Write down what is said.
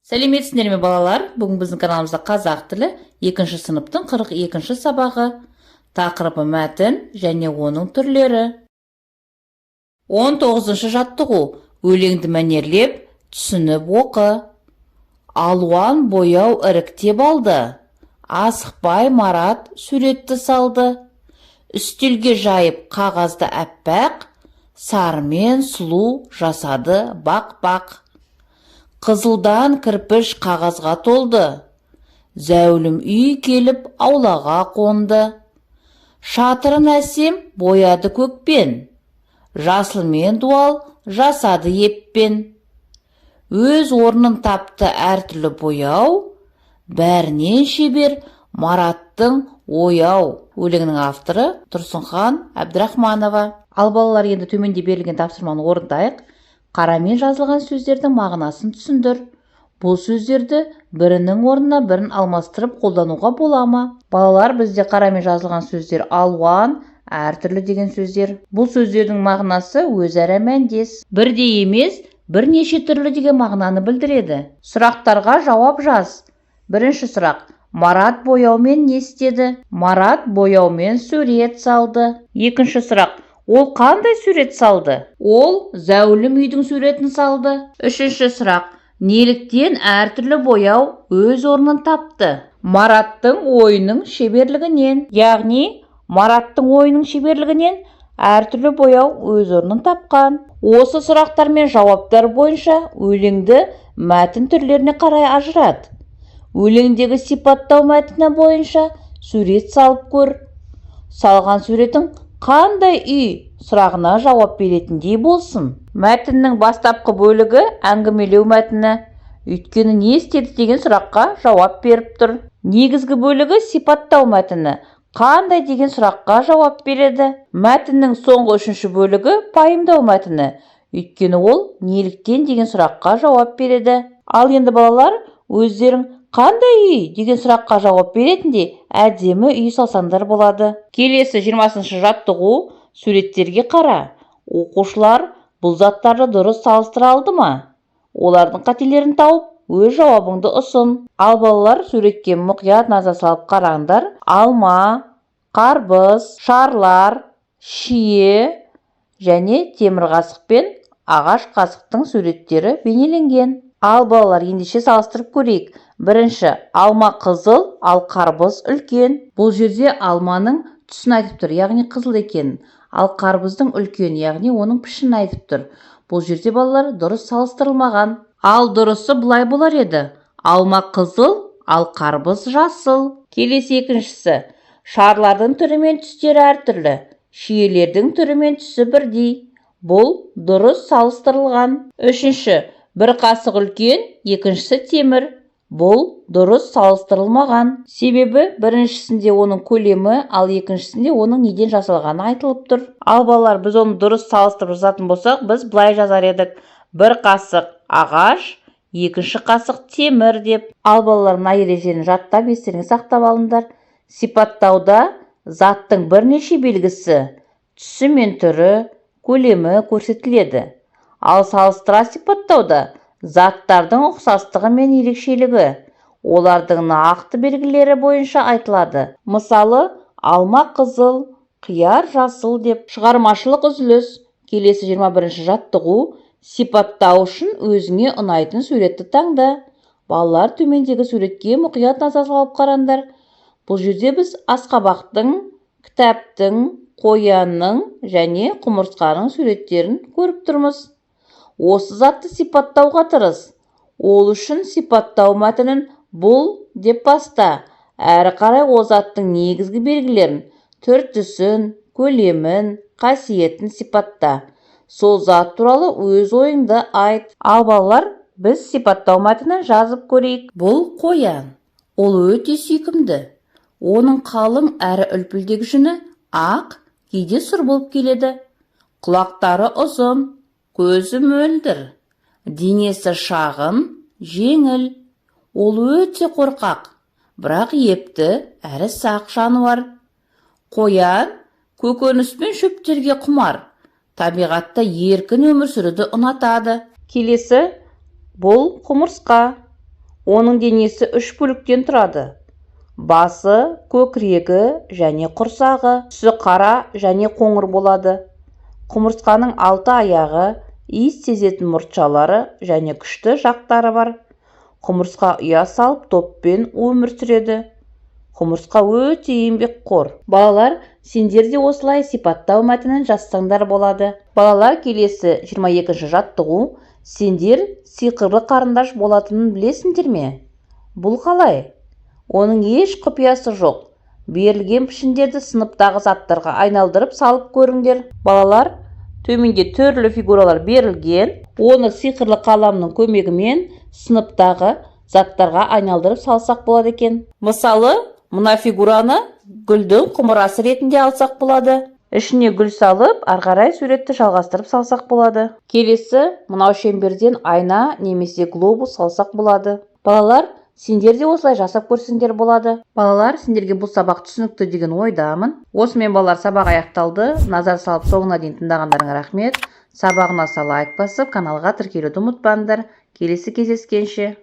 Сәлеметсіңдер ме, балалар! Бүгін біздің каналымызда қазақ тілі екінші сыныптың 42-ші сабағы. Тақырыбы: мәтін және оның түрлері. 19-шы жаттығу. Өлеңді мәнерлеп, түсініп оқы. Алуан бояу іріктеп алды. Асықпай Марат суретті салды. Үстелге жайып қағазды аппақ, сарымен сұлу жасады бақ-бақ. Қызылдан кірпіш қағазға толды. Зәулім үй келіп аулаға қонды. Шатырын әсем бояды көкпен. Жасылмен дуал жасады еппен. Өз орнын тапты әртүрлі бояу. Бәрінен шебер Мараттың ояу. Өлеңнің авторы Тұрсынхан Әбдірахманова. Ал, балалар, енді төменде берілген тапсырманы орындайық. Қарамен жазылған сөздердің мағынасын түсіндір. Бұл сөздерді бірінің орнына бірін алмастырып қолдануға бола ма? Балалар, бізде қарамен жазылған сөздер алуан, әртүрлі деген сөздер. Бұл сөздердің мағынасы өзара мәндес. Бірдей емес, бірнеше түрлі деген мағынаны білдіреді. Сұрақтарға жауап жаз. Бірінші сұрақ: Марат бояумен не істеді? Марат бояумен сурет салды. Екінші сұрақ: ол қандай сурет салды? Ол зәулім үйдің суретін салды. Үшінші сұрақ: неліктен әртүрлі бояу өз орнын тапты? Мараттың ойының шеберлігінен. Яғни Мараттың ойының шеберлігінен әртүрлі бояу өз орнын тапқан. Осы сұрақтар мен жауаптар бойынша өлеңді мәтін түрлеріне қарай ажырат. Өлеңдегі сипаттау мәтіні бойынша сурет салып көр. Салған суретің «Қандай үй?» сұрағына жауап беретіндей болсын. Мәтіннің бастапқы бөлігі әңгімелеу мәтіні, өйткені «Не істеді?» деген сұраққа жауап беріп тұр. Негізгі бөлігі сипаттау мәтіні, «Қандай?» деген сұраққа жауап береді. Мәтіннің соңғы үшінші бөлігі пайымдау мәтіні, өйткені ол «Неліктен?» деген сұраққа жауап береді. Ал енді, балалар, өздерің «Қандай үй?» деген сұраққа жауап беретіндей әдемі үй салсаңдар болады. Келесі 20-шы жаттығу. Суреттерге қара. Оқушылар бұл заттарды дұрыс салыстыра алды ма? Олардың қателерін тауып, өз жауабыңды ұсын. Ал, балалар, суретке мұқият назар салып қараңдар. Алма, қарбыз, шарлар, шие және темір қасық пен ағаш қасықтың суреттері бейнеленген. Ал, балалар, ендеше салыстырып көрейік. Бірінші: алма қызыл, ал қарбыз үлкен. Бұл жерде алманың түсін айтып тұр, яғни қызыл екенін, ал қарбыздың үлкен, яғни оның пішінін айтып тұр. Бұл жерде, балалар, дұрыс салыстырылмаған. Ал дұрысы былай болар еді: алма қызыл, ал қарбыз жасыл. Келесі, екіншісі: шарлардың түрі мен түстері әртүрлі, шиелердің түрі мен түсі бірдей. Бұл дұрыс салыстырылған. Үшінші: бір қасық үлкен, екіншісі темір. Бұл дұрыс салыстырылмаған, себебі біріншісінде оның көлемі, ал екіншісінде оның неден жасалғаны айтылып тұр. Ал, балалар, біз оны дұрыс салыстырып жазатын болсақ, біз былай жазар едік: бір қасық ағаш, екінші қасық темір деп. Ал, балалар, мына ережені жаттап, естеріңе сақтап алыңдар. Сипаттауда заттың бірнеше белгісі, түсі мен түрі, көлемі көрсетіледі. Ал салыстыра сипаттауда заттардың ұқсастығы мен ерекшелігі олардың нақты белгілері бойынша айтылады. Мысалы, алма қызыл, қияр жасыл деп. Шығармашылық үзіліс. Келесі 21 жаттығу. Сипаттау үшін өзіңе ұнайтын суретті таңда. Балалар, төмендегі суретке мұқият назар салып қараңдар. Бұл жерде біз асқабақтың, кітаптың, қоянның және құмырсқаның суреттерін көріп тұрмыз. Осы затты сипаттауға тырыс. Ол үшін сипаттау мәтінін «бұл» деп баста. Әрі қарай ол заттың негізгі белгілерін, түр-түсін, көлемін, қасиетін сипатта. Сол зат туралы өз ойыңды айт. Ал, балалар, біз сипаттау мәтінін жазып көрейік. Бұл қоян. Ол өте сүйкімді. Оның қалың әрі үлпілдек жүні ақ, кейде сұр болып келеді. Құлақтары ұзын, көзі мөлдір. Денесі шағын, жеңіл. Ол өте қорқақ, бірақ епті әрі сақ жануар. Қоян көкөніс пен шөптерге құмар. Табиғатта еркін өмір сүруді ұнатады. Келесі: бұл құмырсқа. Оның денесі үш бөліктен тұрады: басы, көкірегі және құрсағы. Түсі қара және қоңыр болады. Құмырсқаның алты аяғы, иіс сезетін мұртшалары және күшті жақтары бар. Құмырсқа ұя салып, топпен өмір сүреді. Құмырсқа өте еңбекқор. Балалар, сендер де осылай сипаттау мәтінін жазсаңдар болады. Балалар, келесі 22 жаттығу. Сендер сиқырлы қарындаш болатынын білесіңдер ме? Бұл қалай? Оның еш құпиясы жоқ. Берілген пішіндерді сыныптағы заттарға айналдырып салып көріңдер. Балалар, төменде түрлі фигуралар берілген. Оны сиқырлы қаламның көмегімен сыныптағы заттарға айналдырып салсақ болады екен. Мысалы, мына фигураны гүлдің құмырасы ретінде алсақ болады. Ішіне гүл салып, ары қарай суретті жалғастырып салсақ болады. Келесі мынау шеңберден айна немесе глобус салсақ болады. Балалар, сендер де осылай жасап көрсеңдер болады. Балалар, сендерге бұл сабақ түсінікті деген ойдамын. Осымен, балалар, сабақ аяқталды. Назар салып, соңына дейін тыңдағандарыңа рахмет. Сабақ ұнаса, лайк басып, каналға тіркелуді ұмытпаңдар. Келесі кездескенше!